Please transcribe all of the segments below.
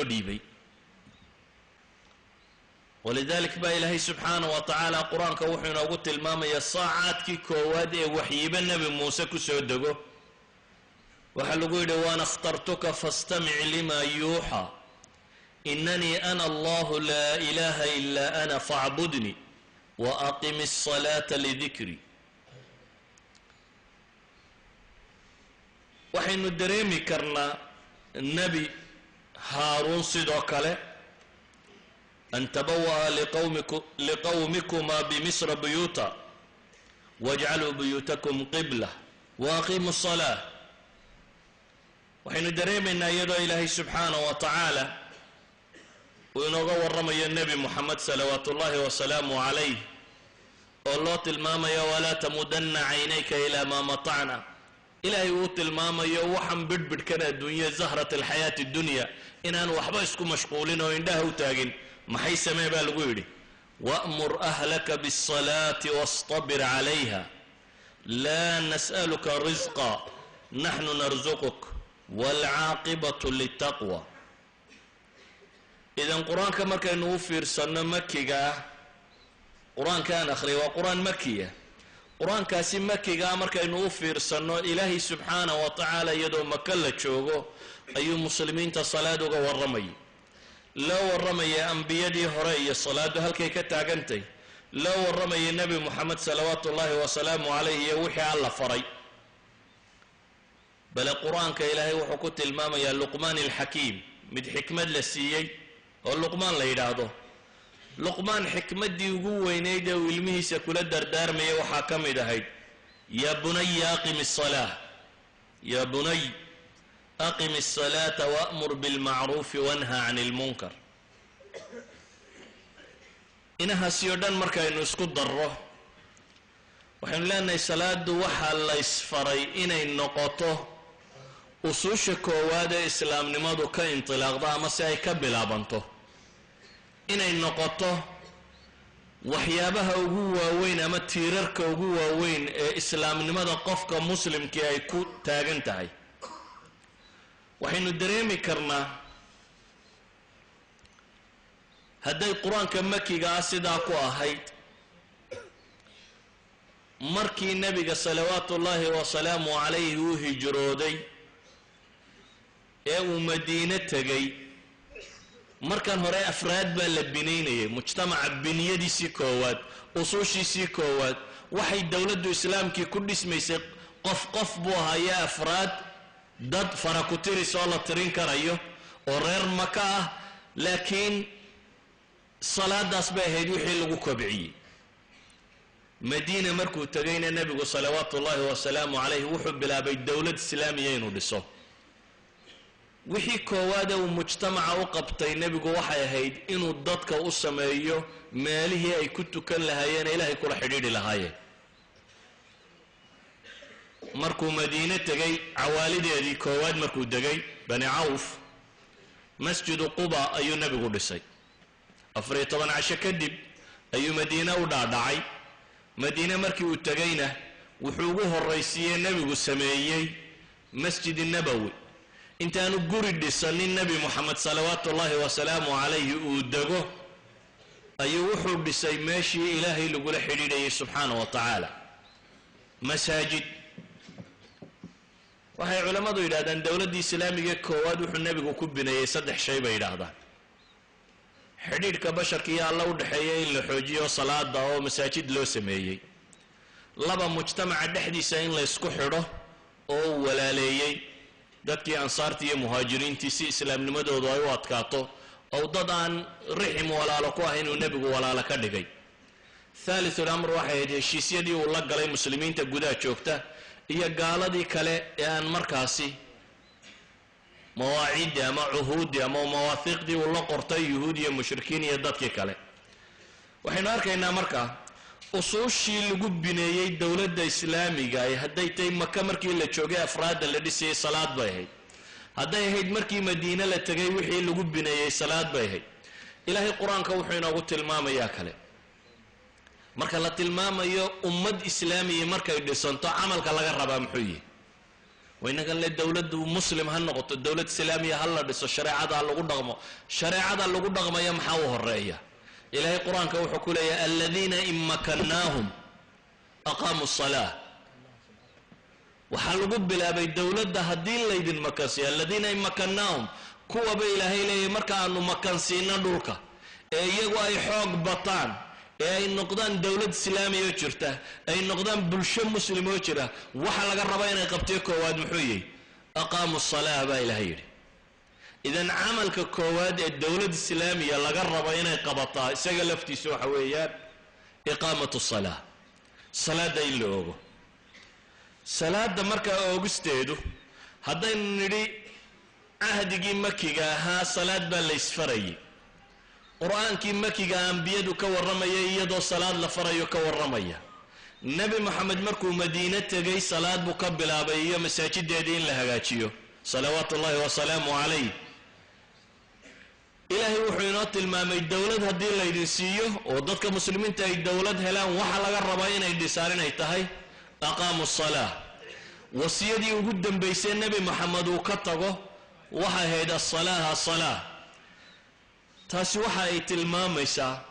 Loo dhiibay. Walidalik baa Ilaahay subxaana wa tacaala Qur-aanka wuxuu inoogu tilmaamayaa saacaadkii koowaad ee waxyiba Nebi Muuse kusoo dego. Waxaa lagu yidhi: "وأنا اخترتك فاستمع لما يوحى، إنني أنا الله لا إله إلا أنا فاعبدني وأقم الصلاة لذكري." Waxaynu dareemi karnaa Nebi Haaruun sidoo kale: "أن تبوآ لقومكما بمصر بيوتا واجعلوا بيوتكم قبلة وأقيموا الصلاة." Waxaynu dareemaynaa iyadoo Ilaahay subxaana wa tacaala uu inooga warramayo Nebi Moxamed salawaatu ullaahi wasalaamu calayh, oo loo tilmaamayo: "ولا تمدن عينيك إلى ما متعنا." Ilaahay uu tilmaamayo waxan bidhbidhkan adduunya, زهرة الحياة الدنيا, inaan waxba isku mashquulin oo indhaha u taagin. Maxay samee baa lagu yidhi? "وأمر أهلك بالصلاة واصطبر عليها، لا نسألك رزقا، نحن نرزقك، والعاقبة للتقوى." Idan Qur-aanka markaynu u fiirsanno makiga ah, Qur-aankaan akhriyay waa Qur-aan makiya. Qur-aankaasi makigaa markaynu u fiirsanno, Ilaahay subxaana wa tacaala iyadoo Maka la joogo ayuu muslimiinta salaad uga warramayay. Loo warramaya ambiyadii hore iyo salaadu halkay ka taagantay. Loo warramayay Nebi Moxamed salawaatu ullaahi wasalaamu calayh iyo wixii Alla faray. Bale Qur-aanka Ilaahay wuxuu ku tilmaamayaa Luqmaan alxakiim, mid xikmad la siiyey oo Luqmaan la yidhaahdo. Luqmaan xikmaddii ugu weynayd ee uu ilmihiisa kula dardaarmaya waxaa ka mid ahayd: "يا بني أقم الصلاة، يا بني أقم الصلاة وأمر بالمعروف وانه عن المنكر." Inahaasi oo dhan markaynu isku darro, waxaynu leenahay salaadu waxaa la ysfaray inay noqoto usuusha koowaad ee islaamnimadu ka intilaaqdo ama si ay ka bilaabanto, inay noqoto waxyaabaha ugu waaweyn ama tiirarka ugu waaweyn ee islaamnimada qofka muslimkii ay ku taagan tahay. Waxaynu dareemi karnaa hadday Qur-aanka makiga ah sidaa ku ahayd, markii Nebiga salawaatu ullaahi wasalaamu calayhi uu hijrooday ee uu Madiine tegay, markan hore afraad baa la binaynayay mujtamaca. Biniyadiisii koowaad, usuushiisii koowaad, waxay dowladdu islaamkii ku dhismaysay qof qof buu ahaye, afraad, dad fara ku tiris oo la tirin karayo oo reer Maka ah. Laakiin salaadaas bay ahayd wixii lagu kobciyey. Madiina markuu tegayna, Nebigu salawaatu ullaahi wasalaamu calayh wuxuu bilaabay dowlad islaamiya inuu dhiso. Wixii koowaade uu mujtamaca u qabtay Nebigu waxay ahayd inuu dadka u sameeyo meelihii ay ku tukan lahaayeen ee Ilaahay kula xidhiidhi lahaayeen. Markuu Madiine tegay, cawaalideedii koowaad markuu degay, Bani Cawf, Masjidu Quba ayuu Nebigu dhisay. 14 casho kadib ayuu Madiine u dhaadhacay. Madiine markii uu tegayna, wuxuu ugu horraysiiyey Nebigu sameeyey Masjid Nabowi. Intaanu guri dhisanin Nebi Moxamed salawaatu ullaahi wasalaamu calayhi uu dego, ayuu wuxuu dhisay meeshii Ilaahay lagula xidhiidhayay subxaana wa tacaala, masaajid. Waxay culammadu yidhahdaan dowladdii islaamiga koowaad wuxuu Nebigu ku bineeyey saddex shay bay yidhaahdaan: xidhiidhka basharka iyo Alla u dhexeeya in la xoojiyo, salaada oo masaajid loo sameeyey; laba, mujtamaca dhexdiisa in la ysku xidho oo uu walaaleeyey dadkii ansaartii iyo muhaajiriintii si islaamnimadoodu ay u adkaato, oo dad aan rixim walaalo ku ah inuu Nebigu walaalo ka dhigay; ثالث الأمر waxay ahayd heshiisyadii uu la galay muslimiinta gudaha joogta iyo gaaladii kale ee aan markaasi mawaaciiddii ama cuhuuddii ama mawaahiiqdii uu la qortay yuhuud iyo mushrikiin iyo dadkii kale. Waxaynu arkaynaa markaa usuushii lagu bineeyey dowladda islaamiga ay hadday tahay Maka markii la joogay afraadda la dhisayay, salaad bay ahayd. Hadday ahayd markii Madiine la tegay, wixii lagu bineeyey salaad bay ahayd. Ilaahay Qur-aanka wuxuu inoogu tilmaamayaa kale, marka la tilmaamayo ummad islaamiya markay dhisanto, camalka laga rabaa muxuu yihi? Inagan le dowladdu Muslim ha noqoto, dowlad Islaamiya ha la dhiso, shareecada ha lagu dhaqmo. Shareecada lagu dhaqmaya maxaa u horeeya? Ilaahay Qur-aanka wuxuu ku leeyahay: الذين إن مكناهم أقاموا الصلاة. Waxaa lagu bilaabay dowladda haddii laydin makansiiyo. الذين إن مكناهم, kuwaba Ilaahay leeyahy marka aanu makansiino dhulka ee iyagu ay xoog bataan, ee ay noqdaan dowlad Islaamiya oo jirta, ay noqdaan bulsho Muslim oo jira, waxa laga raba inay qabtiyo koowaad muxuu yihi? أقاموا الصلاة baa Ilahay yidhi. Idan camalka koowaad ee dowlad Islaamiya laga rabo inay qabataa isaga laftiisa waxa weeyaan إقامة الصلاة, salaadda in la ogo. Salaadda markaa oogisteedu, haddaynu nidhi cahdigii Makiga ahaa salaad baa la isfarayay, Qur-aankii Makiga ambiyadu ka warramaya iyadoo salaad la farayo ka warramaya, Nebi Moxamed markuu Madiine tegay salaad buu ka bilaabay iyo masaajideedii in la hagaajiyo, صلوات الله وسلامه عليه. Ilaahay wuxuu inoo tilmaamay dowlad haddii laydin siiyo oo dadka Muslimiinta ay dowlad helaan, waxa laga rabaa inay dhisaan inay tahay أقاموا الصلاة. Wasiyadii ugu dambaysay Nebi Moxamed uu ka tago waxay ahayd الصلاة, الصلاة. Taasi waxa ay tilmaamaysaa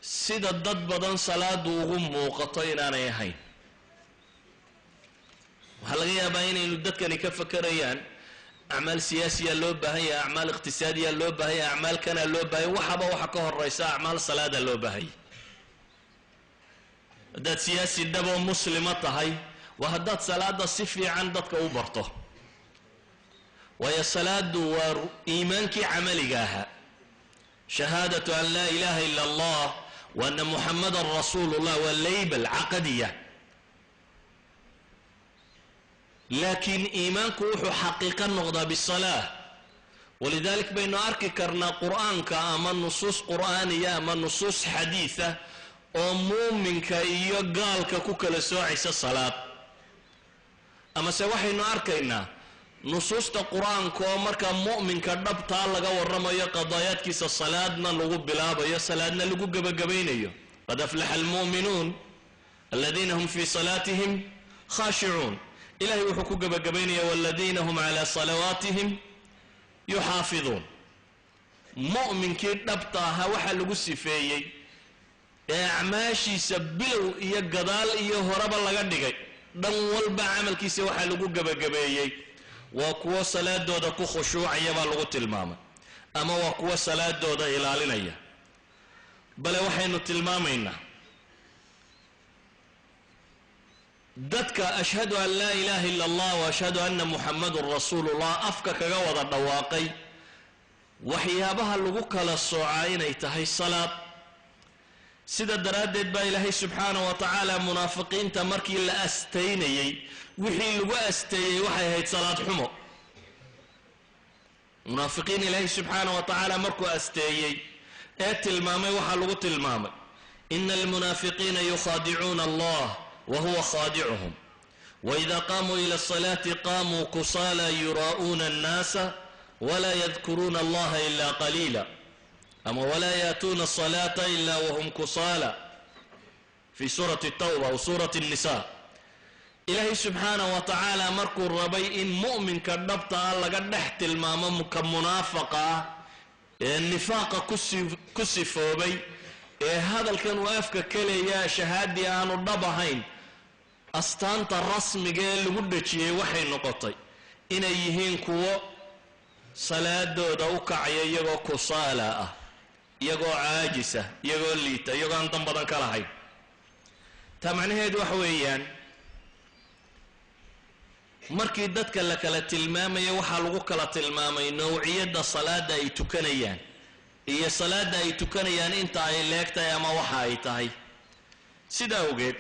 sida dad badan salaadu ugu muuqato inaanay ahayn. Waxaa laga yaabaa inaynu dadkani ka fakerayaan acmaal siyaasiya loo baahan yahay, acmaal iqtisaadiya loo baahan yahay, acmaal kanaa loo baahanya. Waxaba waxa ka horeysa acmaal salaada loo baahanya. Haddaad siyaasi dhaboo Muslima tahay, waa haddaad salaada si fiican dadka u barto, waayo salaadu waa iimaankii camaliga ahaa. شهادة أن لا إله إلا الله وأن محمدا رسول الله waa label caqadiya, laakiin iimaanku wuxuu xaqiiqo noqdaa بالصلاة. ولذلك baynu arki karnaa Qur-aanka ama nusuus Qur'aaniya ama nusuus xadiida oo muuminka iyo gaalka ku kala soocaysa salaad, amase waxaynu arkaynaa nusuusta Qur-aanka oo markaa mu'minka dhabtaa laga warramayo, qadaayaadkiisa salaadna lagu bilaabayo, salaadna lagu gebagabaynayo. قد أفلح المؤمنون الذين هم في صلاتهم خاشعون. Ilahay wuxuu ku gebagabaynaya والذين هم على صلواتهم يحافظون. Mu'minkii dhabta ahaa waxaa lagu sifeeyey ee acmaashiisa bilow iyo gadaal iyo horeba laga dhigay, dhan walba camalkiisa waxaa lagu gebagabeeyey waa kuwo salaadooda ku khushuucaya baa lagu tilmaamay, ama waa kuwo salaadooda ilaalinaya. Bale waxaynu tilmaamaynaa dadka أشهد أن لا إله إلا الله وأشهد أن محمدا رسول الله afka kaga wada dhawaaqay, waxyaabaha lagu kala soocaa inay tahay salaad. Sida daraaddeed baa Ilaahay subxaana wa tacaala munaafiqiinta markii la astaynayey, wixii lagu asteeyey waxay ahayd salaad xumo. Munaafiqiin Ilaahay subxaana wa tacaala markuu asteeyey ee tilmaamay, waxaa lagu tilmaamay: إن المنافقين يخادعون الله وهو خادعهم وإذا قاموا إلى الصلاة قاموا كسالى يراءون الناس ولا يذكرون الله إلا قليلا, ama ولا يأتون الصلاة إلا وهم كسالى, في سورة التوبة أو سورة النساء. Ilaahay subxaana wa tacaala markuu rabay in mu'minka dhabta ah laga dhex tilmaamo ka munaafaqa ah ee nifaaqa ku sifoobay, ee hadalkan uu afka ka leeyaa shahaadii aanu dhab ahayn, astaanta rasmiga ee lagu dhejiyey waxay noqotay inay yihiin kuwo salaadooda u kacaya iyagoo كسالى ah, iyagoo caajisa, iyagoo liita, iyagoo aan dan badan ka lahayn. Taa macnaheedu waxa weeyaan, markii dadka la kala tilmaamaya, waxaa lagu kala tilmaamay nowciyadda salaada ay tukanayaan iyo salaada ay tukanayaan inta ay leeg tahay ama waxa ay tahay. Sidaa awgeed